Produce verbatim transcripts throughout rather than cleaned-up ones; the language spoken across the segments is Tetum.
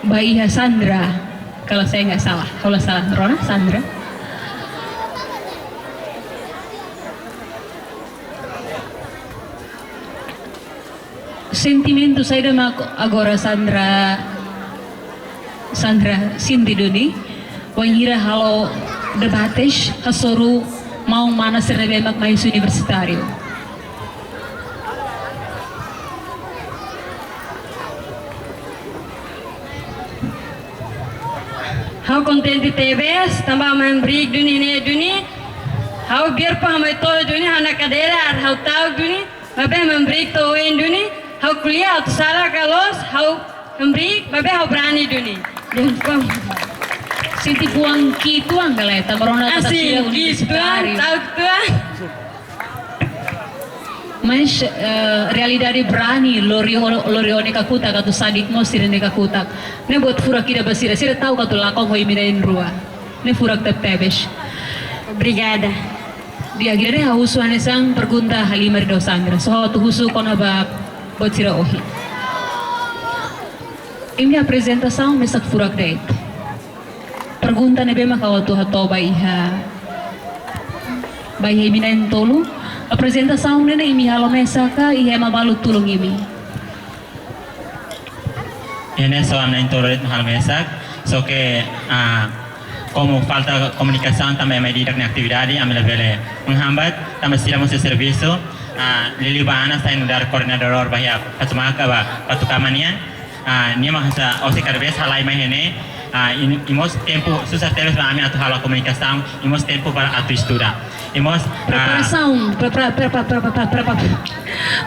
ba iha Sandra, kalau saya nggak salah, kalau salah, rona Sandra. Sentimentu saida mak agora Sandra, Sandra sente duni, wainhira halo debates hasoru maun-manas sira ne'ebé mak mai husi universitáriu? Ha'u kontente tebes, tanba hamriik duni ne'e duni. Ha'u biar pa hamai to'o duni, ha'u-nia kadeira, ha'u ta'uk duni, maibé hamriik to'o oin duni, ha'u ko'alia, ha'u sala ka loos, ha'u hamriik, maibé ha'u brani duni. Sente fuan ki'ik uitoan ka lae, tanba rona Ah, katak sim, sira ki'ik uitoan, universitáriu. Ta'uk uitoan. Mas, eh, realidade brani, lori o-, lori ó-nia kakutak, atu sadik mós sira-nia kakutak. Ne'e buat furak ida ba sira, sira ta'uk atu lakon ho imi na'in-rua. Ne'e furak tebetebes. Obrigada. Di'ak, ida-ne'e ha'u husu hanesan pergunta halimar ida ho Sandra. So ha'u atu husu kona-ba buat sira ohin. Imi-nia aprezentasaun mesak furak de'it. Pergunta ne'ebé mak ha'u atu hato'o ba iha, ba iha imi na'in-tolu. Aprezentasaun ne'e imi halo mesak ka iha ema balu tulun imi? Ne'e só ami na'in-tolu de'it mak halo mesak. Só ke, ah, komu falta komunikasaun tanba ema ida-idak nia atividade, ami labele menghambat, tanba sira mós servisu, ah, liuliu ba Ana sai nu'udar koordenadór ba iha Patumaca ba Patucama nian. Ah, nia mak hanesan ohin kada vez halai mai iha ne'e. Ah, i, i mós tempu susar tebes ba ami atu halo komunikasaun, i mós tempu para atu estuda. I mós, ah, preparasaun, prepara-, prepara-, prepara-, prepara-,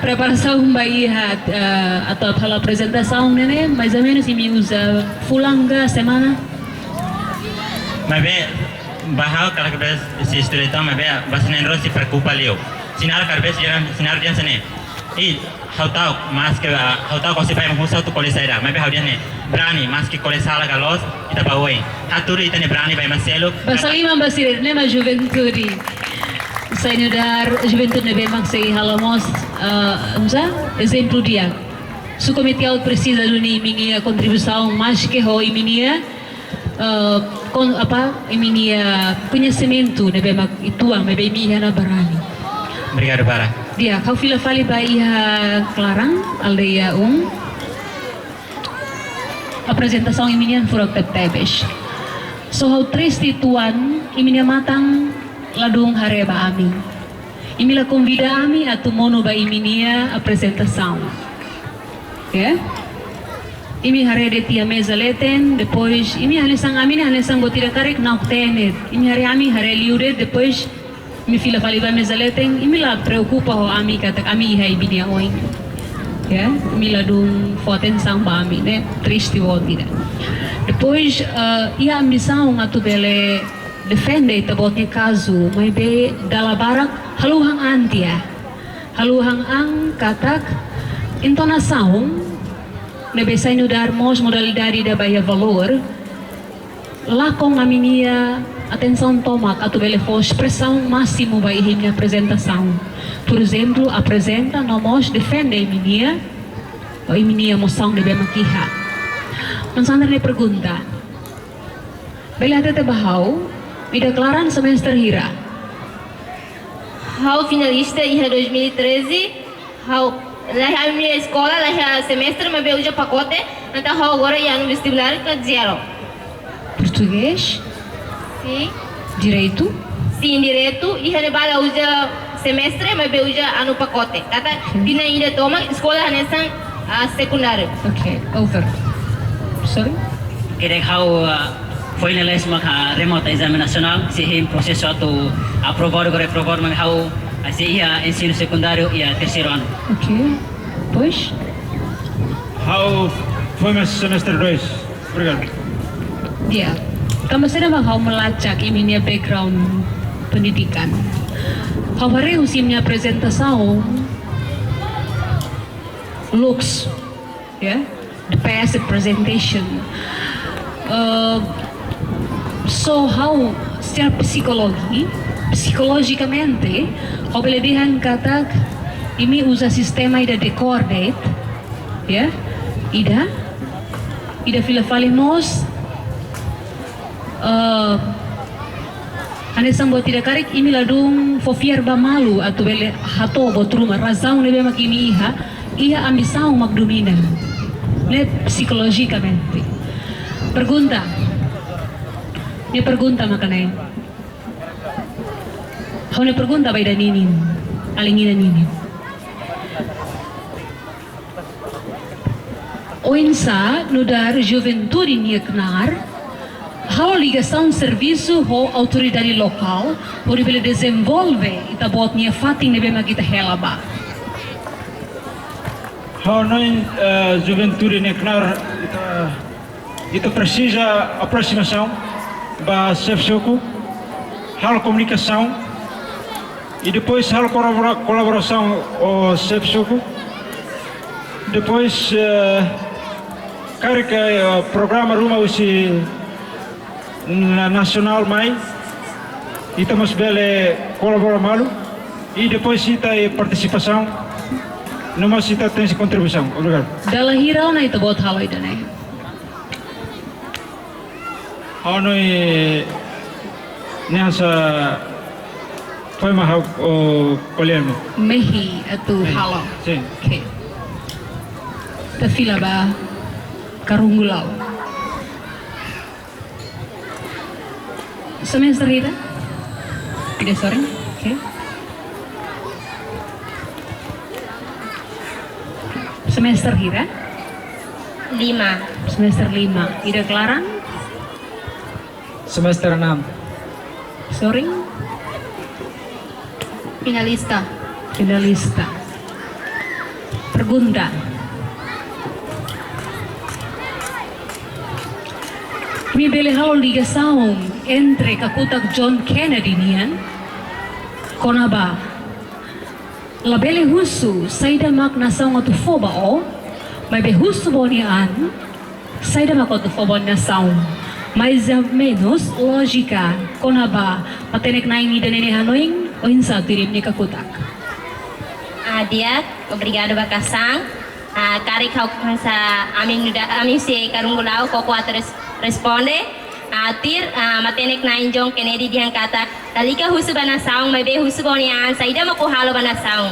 preparasaun ba iha, ah, atu halo aprezentasaun ne'e, mais ou menus imi uza fulan ka semana? Maibé, ba ha'u kada vez sei estuda tan, maibé ba sira na'in-rua sei preokupa liu. Sira na'in-rua kada vez, sira na'in-rua dehan hanesan ne'e. I, ha'u ta'uk, maske, ah, ha'u ta'uk ó sei bá ema husu atu ko'alia saida, maibé ha'u dehan ne'e, brani, maske ko'alia sala ka loos, ita bá oin. Hatudu ita-nia brani ba ema seluk. Basa liman ba sira, ne'e mak juventude. Sai nu'udar juventude ne'ebé mak sei halo mós, ah, hanesan, ezemplu di'ak. Suku Meti-Aut presiza duni imi-nia kontribuisaun, maske ho imi-nia eh, kon-, apa, imi-nia koñesimentu ne'ebé mak uitoan, maibé imi iha ona brani. Obrigadu barak. Di'ak, ha'u fila fali ba iha klaran, aldeia um. Aprezentasaun imi-nian furak tebetebes. So ha'u triste uitoan, imi-nia matan ladún haree ba ami. Imi la konvida ami atu monu ba imi-nia aprezentasaun. Ya? Imi haree de'it iha meza leten, depois, imi hanesan ami ne'e hanesan buat ida karik na'ok-teen de'it. Imi haree ami, haree liu de'it, depois, imi fila fali ba meza leten, imi la preokupa ho ami katak ami iha imi-nia oin. Ya, imi ladún fó atensaun ba ami, ne'e triste uitoan ida. Depois, eh, iha ambisaun atu bele defende ita-boot nia kazu, maibé dala barak haluha an tiha. Haluha an katak intonasaun ne'ebé sai nu'udar mós modalidade ida ba iha valór, lakon ami-nia atensaun tomak atu bele fó espresaun másimu ba iha imi-nia aprezentasaun. Por ezemplu, aprezenta no mós defende imi-nia, imi-nia mosaun ne'ebé mak iha. Maun Sandra nia pergunta. Bele hatete ba ha'u, imi ida klaran semestre hira? Ha'u finalista iha dois mil e treze, ha'u la iha ami-nia eskola, la iha semestre, maibé uza pakote, entaun ha'u agora iha anu vestibulár ka zero. Portugés? Sim. Direitu? Sim, direitu, iha ne'ebá la uza semestre, maibé uza anu pakote. Katak tinan ida tomak, eskola hanesan, ah, sekundáriu. Ok, over. Sorry? Kere ha'u, ah, foin lalais maka remata ezame nasionál, sei hein prosesu atu aprovadu ka reprovadu, maibé ha'u, ah, sei iha ensinu sekundáriu iha terseiru anu. Ok. Depois? Ha'u foin mak semestre dois. Obrigadu. Ya, tanba saida mak ha'u melacak imi-nia background pendidikan? Ha'u haree husi imi-nia aprezentasaun, looks, ya, the best presentation. Eh, so ha'u secara psikologi, psikolojikamente, ha'u bele dehan katak imi uza sistema ida dekór de'it, ya, ida Ida fila fali mós, eh, hanesan buat ida karik imi ladún fó fiar ba malu atu bele hato'o buat ruma, razaun ne'ebé mak imi iha, iha ambisaun mak domina. Ne'e psikolojikamente. Pergunta. Ne'e pergunta mak ne'e. Ha'u-nia pergunta ba ida ninin, alin ida ninin. Oinsá nu'udar juventude nia knaar halo ligasaun servisu ho autoridade lokál, hodi bele dezenvolve ita-boot nia fatin ne'ebé mak ita hela ba. Ha'u hanoin, eh, juventude nia knaar, ita, ita presiza aproximasaun ba xefe suku, halo komunikasaun, i depois halo kolabora-, kolaborasaun ho xefe suku. Depois, eh, karik, eh, programa ruma husi na-, nasionál mai, ita mós bele kolabora malu, i depois ita, eh, partisipasaun, no mós ita tenke kontribuisaun. Obrigadu. Dala hira ona ita-boot halo ida-ne'e? Ha'u hanoin, eh, ne'e hanesan foin mak ha'u, oh, ko'alia ne'e. Mehi atu, mehi, halo. Sin. Oke. Ita fila ba karungu la'o. Semester hira? Ida sorin? Oke. Semester hira? Lima. Semester lima. Ida klaran? Semester enam. Sorin? Finalista. Finalista. Pergunta. Imi bele halo ligasaun entre kakutak John Kennedy nian, kona-ba labele husu saida mak nasaun atu fó ba ó, maibé husu ba ó-nia an, saida mak ó atu fó ba nasaun. Mais ou menus lójika kona-ba matenek-na'in ida-ne'e nia hanoin, oinsá tuir imi-nia kakutak? Ah, di'ak, obrigadu ba kasan. Ah, karik ha'u hanesan ami nu'udar, ami husi karungu la'o koko atu res-, responde. Ah, tuir, ah, matenek-na'in John Kennedy dehan katak, lalika husu ba nasaun, maibé husu ba ó-nia an, saida mak ó halo ba nasaun.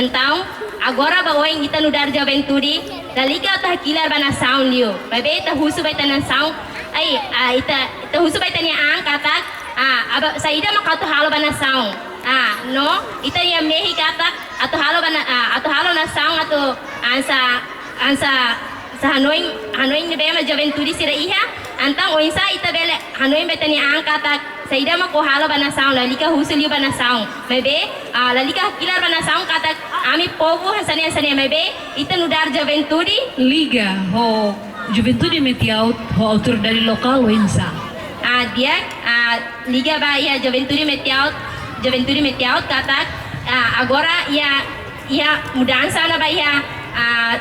Entaun, agora ba oin ita nu'udar juventude, lalika atu hakilar ba nasaun liu. Maibé ita husu ba ita nasaun, ai, ah, ita, ita husu ba ita-nia an katak, ah, aba, saida mak atu halo ba nasaun. Ah, no, ita-nia mehi katak, atu halo ba na-, ah, atu halo nasaun, atu hanesan, hanesan, hanesan hanoin, hanoin ne'ebé mak juventude sira iha, entaun oinsá ita bele hanoin ba ita-nia an katak, saida mak ó halo ba nasaun, lalika husu liu ba nasaun. Maibé, ah, lalika hakilar ba nasaun katak, ami povu hanesan ne'e, hanesan ne'e, maibé, ita nu'udar juventude. Liga ho juventude Metiaut, ho autoridade lokál, oinsá? Ah, di'ak, ah, liga ba iha juventude Metiaut, juventude Metiaut katak, ah, agora iha, iha mudansa ona ba iha, ah,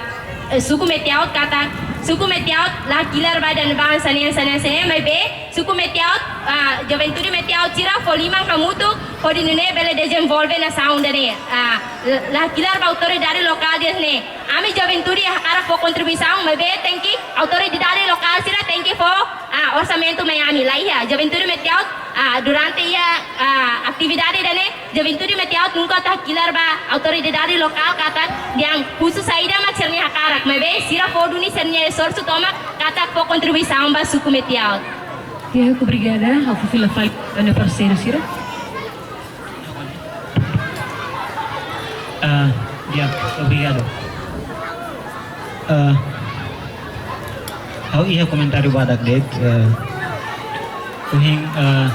eh, suku Metiaut katak, suku Metiaut la hakilar ba ida-ne'ebá hanesan ne'e, hanesan ne'e, hanesan ne'e, maibé suku Metiaut, ah, juventude Metiaut sira fó liman hamutuk, hodi nune'e bele dezenvolve nasaun ida-ne'e. Ah, la, la hakilar ba autoridade lokál de'it ne'e. Ami juventude hakarak fó kontribuisaun, maibé tenke autoridade lokál sira tenke fó, ah, orsamentu mai ami, la iha. Juventude Metiaut, ah, durante iha, ah, atividade ida-ne'e, juventude Metiaut nunka atu hakilar ba autoridade lokál katak dehan husu saida mak sira-nia hakarak, maibé sira fó duni sira-nia esforsu tomak katak fó kontribuisaun ba suku Metiaut. Di'ak, obrigada. Ha'u fila fali ba nia parseiru sira. Ah, di'ak, obrigadu. Ah, ha'u iha komentáriu badak de'it, ah, ohin, ah,